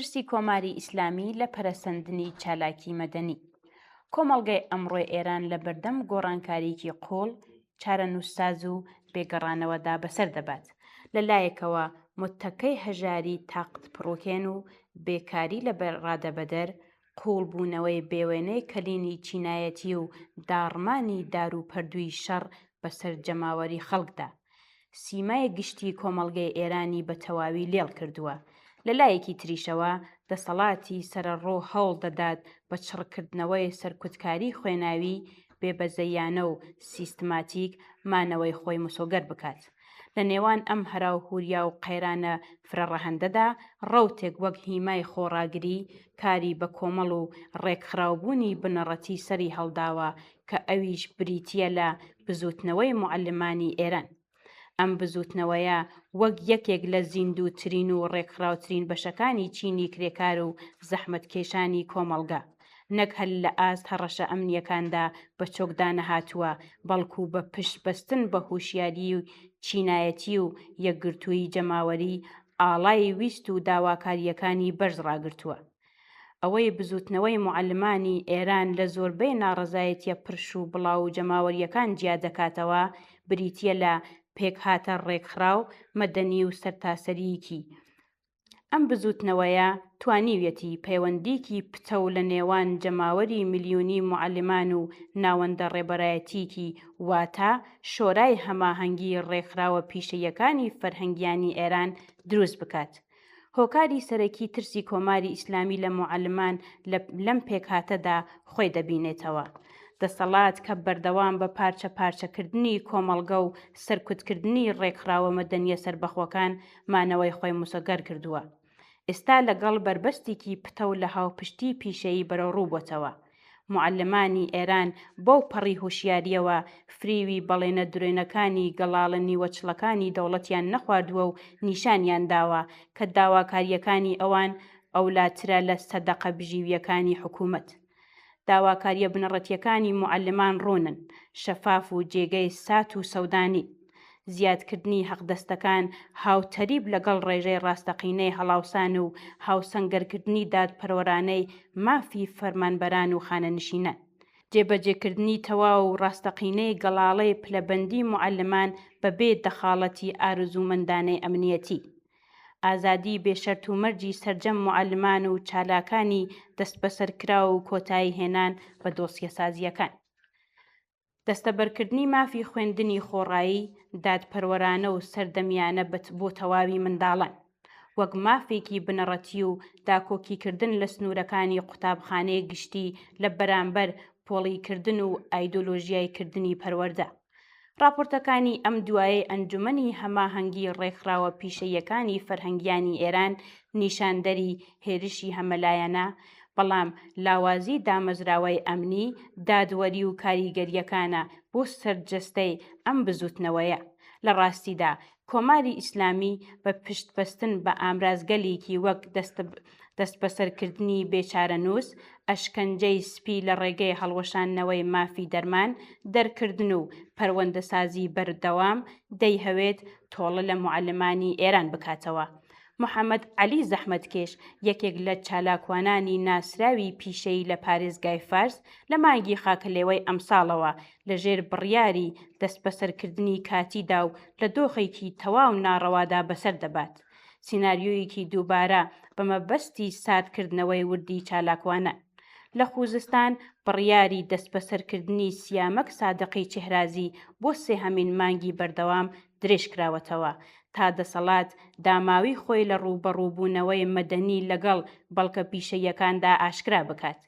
ترسی کۆماری ئیسلامی لە پەرەسەندنی چالاکی مەدەنی. کۆمەڵگەی ئەمڕۆی ئێران لە بەردەم گۆڕانکارییەکی قووڵ، چارەنووسساز و بێ گەڕانەوەدا بەسەر دەبات. لە لایەکەوە متەکەی هەژاری تاقتپڕوکێن و بێکاری لە ڕادەبەدەر، قووڵبوونەوەی بێوێنەی کەلینی چینایەتی و داڕمانی داروپەردووی شەڕ بەسەر جەماوەری خەڵکدا، سیمای گشتی کۆمەڵگەی ئێرانی بە تەواوی لێڵ کردووە. لە لایەکی تریشەوە دەسەڵاتی سەرەڕۆ هەوڵ دەدات بە چڕکردنەوەی سەرکوتکاری خوێناوی، بێبەزەییانە و سیستماتیک مانەوەی خۆی مسۆگەر بکات. لە نێوان ئەم هەراوهوریا و قەیرانە فرەڕەهەندەدا، ڕەوتێک وەک هیمای خۆڕاگری، کاری بەکۆمەڵ و ڕێکخراوبوونی بنەڕەتی سەری هەڵداوە کە ئەویش بریتییە لە بزووتنەوەی موعەلمانی ئێران. ئەم بزووتنەوەیە وەک یەکێک لە زیندووترین و ڕێکخراوترین بەشەکانی چینی کرێکار و زەحمەتکێشانی کۆمەڵگە، نەک هەر لە ئاست هەڕەشە ئەمنییەکاندا بە چۆکدا نەهاتووە، بەڵکو بە پشت بەستن بە هۆشیاریی چینایەتی و یەکگرتوویی جەماوەری، ئاڵای ویست و داواکارییەکانی بەرز ڕاگرتووە. ئەوەی بزووتنەوەی موعەلمانی ئێران لە زۆربەی ناڕەزایەتییە پرش و بڵاو و جەماوەرییەکان جیا دەکاتەوە، بریتییە لە پێکهاتە ڕێکخراو، مەدەنی و سەرتاسەریی. ئەم بزووتنەوەیە توانیویەتی پەیوەندییەکی پتەو لە نێوان جەماوەری ملیونی موعەلمان و ناوەندە ڕێبەرایەتیی واتە شۆرای هەماهەنگی ڕێکخراوە پیشەییەکانی فەرهەنگیانی ئێران دروست بکات. هۆکاری سەرەکی ترسی کۆماری ئیسلامی لە موعەلمان لە لەم پێکهاتەدا خۆی دەبینێتەوە. دەسەڵات کە بەردەوام بە پارچە پارچەکردنی کۆمەڵگە و سەرکوتکردنی ڕێکخراوە مەدەنییە سەربەخۆکان مانەوەی خۆی مسۆگەر کردووە، ئێستا لەگەڵ بەربەستێکی پتەو لە هاوپشتی پیشەیی بەرەوڕوو بۆتەوە. موعەلمانی ئێران بەو پەڕی هۆشیارییەوە فریوی بەڵێنە درۆینەکانی گەڵاڵە نیوەچڵەکانی دەوڵەتیان نەخواردووە و نیشانیان داوە کە داواکارییەکانی ئەوان ئەولاترە لە سەدەقە بژیوییەکانی حکوومەت. داواکارییە بنەڕەتییەکانی موعەلمان ڕوونن، شەفاف و جێگەی سات و سەودا نین. زیادکردنی حەقدەستەکان هاوتەریب لەگەڵ ڕێژەی ڕاستەقینەی هەڵاوسان و هاوسەنگەرکردنی دادپەروەرانەی مافی فەرمانبەران و خانەنشینان. جێبەجێکردنی تەواو و ڕاستەقینەی گەڵاڵەی پلەبەندی موعەلمان بەبێ دەخاڵەتی ئارزوومەندانەی ئەمنیەتی. ئازادی بێ شەرت و مەرجی سەرجەم موعەلمان و چالاکانی دەستبەسەرکراو و کۆتایی هێنان بە دۆسیەسازییەکان. دەستەبەرکردنی مافی خوێندنی خۆڕایی، دادپەروەرانە و سەردەمیانە بۆ تەواوی منداڵان، وەک مافێکی بنەڕەتی و داکۆکیکردن لە سنوورەکانی قوتابخانەی گشتی لە بەرامبەر پۆڵیکردن و ئایدۆلۆژیایکردنی پەروەردە. ڕاپۆرتەکانی ئەم دوایەی ئەنجومەنی هەماهەنگی ڕێکخراوە پیشەییەکانی فەرهەنگیانی ئێران نیشاندەری هێرشی هەمەلایەنە، بەڵام لاوازی دامەزراوەی ئەمنی، دادوەری و کاریگەرییەکانە بۆ سەر جەستەی ئەم بزووتنەوەیە. لە ڕاستیدا کۆماری ئیسلامی بە پشتبەستن بە ئامرازگەلێکی وەک دەستبەسەرکردنی بێ چارەنووس، ئەشکەنجەی سپی لە ڕێگەی هەڵوەشاندنەوەی مافی دەرمان، دەرکردن و پەروەندەسازی بەردەوام، دەیهەوێت تۆڵە لە موعەلمانی ئێران بکاتەوە. محەمەد عەلی زەحمەتکێش، یەکێک لە چالاکوانانی ناسراوی پیشەیی لە پارێزگای فارس، لە مانگی خاکەلێوەی ئەمساڵەوە لەژێر بڕیاری دەستبەسەرکردنی کاتیدا و لە دۆخێکی تەواو ناڕەوادا بەسەر دەبات. سیناریۆیەکی دووبارە بە مەبەستی ساردکردنەوەی وردی چالاکوانان. لە خوزستان بڕیاری دەستبەسەرکردنی سیامەک سادقی چێهرازی بۆ سێهەمین مانگی بەردەوام درێژکراوەتەوە تا دەسەڵات داماوی خۆی لە ڕووبەڕووبوونەوەی مەدەنی لەگەڵ بەڵکە پیشەییەکاندا ئاشکرا بکات.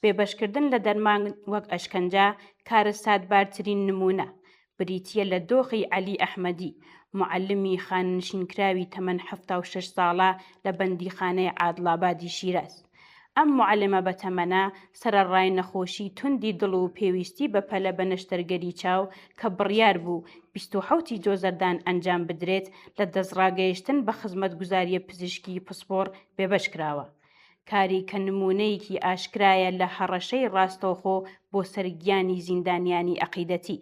بێبەشکردن لە دەرمان وەک ئەشکەنجە کارەساتبارترین نموونە، بریتییە لە دۆخی عەلی ئەحمەدی، موعەلمی خانەنشینکراوی تەمەن 76 ساڵە لە بەندیخانەی عادڵابادی شیراز. ئەم موعەلمە بەتەمەنە، سەرەڕای نەخۆشی توندی دڵ و پێویستی بەپەلە بە نەشتەرگەری چاو کە بڕیار بوو 27 ی جۆزەردان ئەنجام بدرێت، لە دەستڕاگەیشتن بە خزمەتگوزارییە پزیشکیی پسپۆڕ بێبەش کراوە. کاری کە نموونەیەکی ئاشکرایە لە هەڕەشەی ڕاستەوخۆ بۆ سەر گیانی زیندانیانی عەقیدەتی.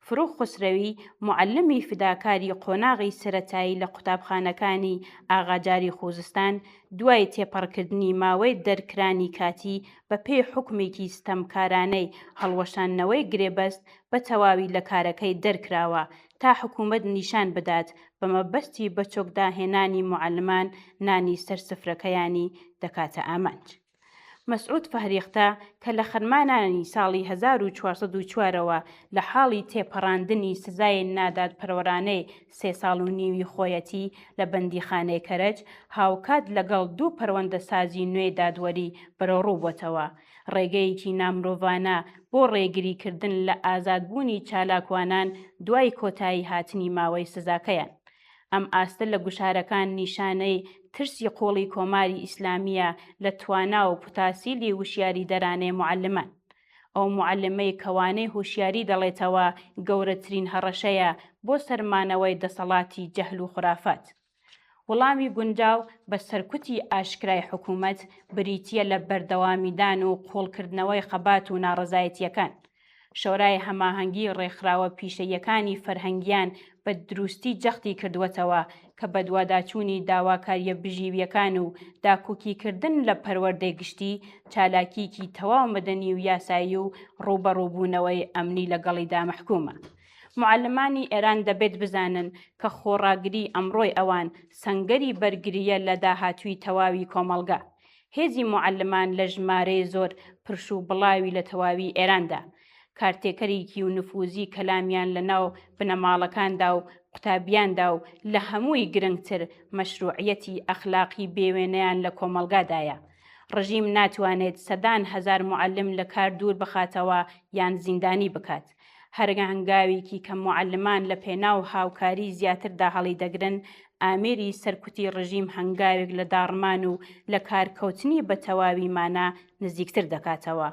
فروغ خوسرەوی، موعەلمی فیداکاری قۆناغی سەرەتایی لە قوتابخانەکانی ئاغاجاری خوزستان، دوای تێپەڕکردنی ماوەی دەرکرانی کاتی بە پێی حوکمێکی ستەمکارانەی هەڵوەشاندنەوەی گرێبەست بە تەواوی لە کارەکەی دەرکراوە تا حکوومەت نیشان بدات بە مەبەستی بەچۆکداهێنانی موعەلمان نانی سەر سفرەکەیانی دەکاتە ئامانج. مەسعود فەهریختە کە لە خەرمانانی ساڵی 1404 ەوە لە حاڵی تێپەڕاندنی سزای نادادپەروەرانەی سێ ساڵ و نیوی خۆیەتی لە بەندیخانەی کەرەج، هاوکات لەگەڵ دوو پەروەندەسازی نوێی دادوەری بەرەوڕوو بۆتەوە. ڕێگەیەکی نامرۆڤانە بۆ ڕێگریکردن لە ئازادبوونی چالاکوانان دوای کۆتایی هاتنی ماوەی سزاکەیان. ئەم ئاستە لە گوشارەکان نیشانەی ترسی قووڵی کۆماری ئیسلامییە لە توانا و پوتاسیلی وشیاریدەرانەی موعەلمان. ئەو موعەلمەی کە وانەی هۆشیاری دەڵێتەوە گەورەترین هەڕەشەیە بۆ سەر مانەوەی دەسەڵاتی جەهل و خورافات. وڵامی گونجاو بە سەرکوتی ئاشکرای حکوومەت بریتییە لە بەردەوامیدان و قووڵکردنەوەی خەبات و ناڕەزایەتییەکان. شۆرای هەماهەنگی ڕێکخراوە پیشەییەکانی فەرهەنگیان بە دروستی جەختی کردووەتەوە کە بەدواداچوونی داواکارییە بژیوییەکان و داکۆکیکردن لە پەروەردەی گشتی چالاکییەکی تەواو مەدەنی و یاسایی و ڕووبەڕووبوونەوەی ئەمنی لەگەڵیدا مەحکوومە. موعەلمانی ئێران دەبێت بزانن کە خۆڕاگریی ئەمڕۆی ئەوان سەنگەری بەرگرییە لە داهاتووی تەواوی کۆمەڵگە. هێزی موعەلمان لە ژمارەی زۆر پرش و بڵاوی لە تەواوی ئێراندا، کارتێکەریی و نفوزی کەلامیان لە ناو بنەماڵەکاندا و قوتابیاندا و لە هەمووی گرنگتر مەشروعیەتی ئەخلاقی بێوێنەیان لە کۆمەڵگادایە. ڕژیم ناتوانێت سەدان هەزار موعەلم لە کار دوور بخاتەوە یان زیندانی بکات. هەر هەنگاوێکی کە موعەلمان لە پێناو هاوکاری زیاتردا هەڵیدەگرن، ئامێری سەرکوتی ڕژیم هەنگاوێک لە داڕمان و لە کارکەوتنی بە تەواوی مانا نزیکتر دەکاتەوە.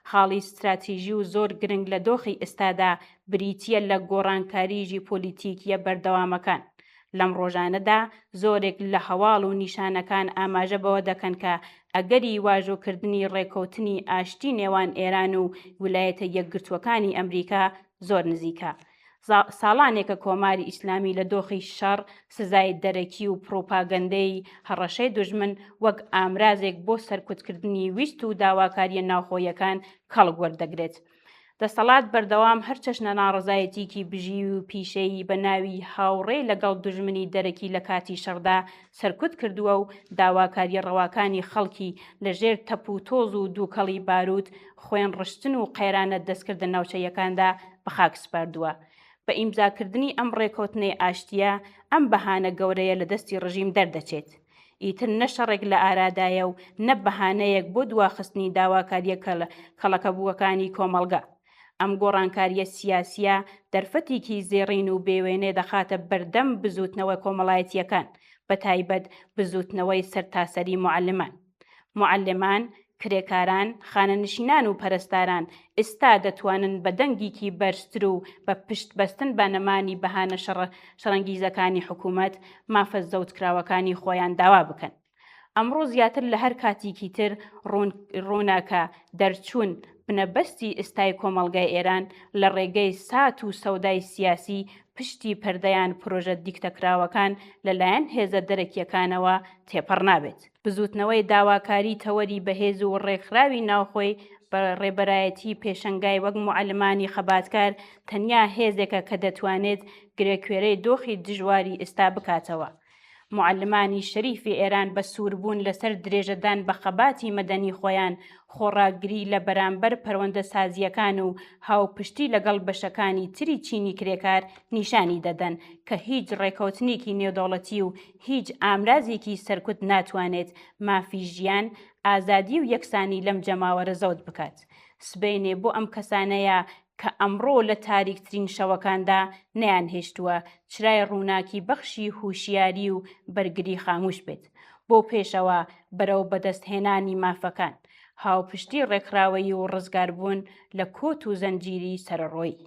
خاڵی ستراتیژی و زۆر گرنگ لە دۆخی ئێستادا بریتییە لە گۆڕانکاریی ژیپۆلیتیکییە بەردەوامەکان. لەم ڕۆژانەدا زۆرێک لە هەواڵ و نیشانەکان ئاماژە بەوە دەکەن کە ئەگەری واژۆکردنی ڕێکەوتنی ئاشتی نێوان ئێران و ولایەتە یەکگرتووەکانی ئەمریکا زۆر نزیکە. ساڵانێکە کۆماری ئیسلامی لە دۆخی شەڕ، سزای دەرەکی و پڕوپاگەندەی هەڕەشەی دوژمن وەک ئامرازێک بۆ سەرکوتکردنی ویست و داواکارییە ناوخۆییەکان کەڵک وەردەگرێت. دەسەڵات بەردەوام هەر چەشنە ناڕەزایەتیکی بژیوی و پیشەیی بە ناوی هاوڕێ لەگەڵ دوژمنی دەرەکی لە کاتی شەڕدا سەرکوت کردووە و داواکارییە ڕەواکانی خەڵکی لە ژێر تەپ و تۆز و دووکەڵی بارووت، خوێن ڕشتن و قەیرانە دەستکردە ناوچەییەکاندا بە خاک سپاردووە. بە ئیمزاکردنی ئەم ڕێکەوتنەی ئاشتییە، ئەم بەهانە گەورەیە لە دەستی ڕژیم دەردەچێت. ئیتر نە شەڕێک لە ئارادایە و نە بەهانەیەک بۆ دواخستنی داواکارییە کەڵەکەبووەکانی کۆمەڵگە. ئەم گۆڕانکارییە سیاسییە دەرفەتێکی زێڕین و بێوێنە دەخاتە بەردەم بزووتنەوە کۆمەڵایەتییەکان، بەتایبەت بزووتنەوەی سەرتاسەری موعەلمان. موعەلمان، کرێکاران، خانەنشینان و پەرستاران ئیستا دەتوانن بە دەنگیکی بەرزتر و بە پشت بەستن بە نەمانی بەهانە شەڕەنگیزەکانی حکوومەت، مافە زەوتکراوەکانی خۆیان داوا بکەن. ئەمڕۆ زیاتر لە هەر کاتیکی تر ڕوونە کە دەرچوون بنەبەستی ئیستای کۆمەڵگای ئێران لە ڕێگەی سات و سەودای سیاسی پشتی پەردەیان پرۆژە دیکتەکراوەکان لە لایەن هێزە دەرەکییەکانەوە تێپەڕ نابێت. بزووتنەوەی داواکاری تەوەری بەهێز و ڕێکخراوی ناوخۆی بە ڕێبەرایەتی پێشەنگای وەک موعەلمانی خەباتکار تەنیا هێزێکە کە دەتوانێت گرێکوێرەی دۆخی دژواری ئیستا بکاتەوە. موعەلمانی شەریفی ئێران بە سووربوون لەسەر درێژەدان بە خەباتی مەدەنی خۆیان، خۆڕاگری لە بەرامبەر پەروەندەسازییەکان و هاوپشتی لەگەڵ بەشەکانی تری چینی کرێکار نیشانی دەدەن کە هیچ ڕێکەوتنێکی نێودەوڵەتی و هیچ ئامرازێکی سەرکوت ناتوانێت مافی ژیان، ئازادی و یەکسانی لەم جەماوەرە زەوت بکات. سبەینێ بۆ ئەم کەسانەیە کە ئەمڕۆ لە تاریکترین شەوەکاندا نەیانهێشتووە چرای ڕووناکی بەخشی هوشیاری و بەرگری خاموش بێت بۆ پێشەوە بەرەو بەدەستهێنانی مافەکان، هاوپشتی ڕێکخراوەیی و ڕزگاربوون لە کۆت و زەنجیری سەرەڕۆیی.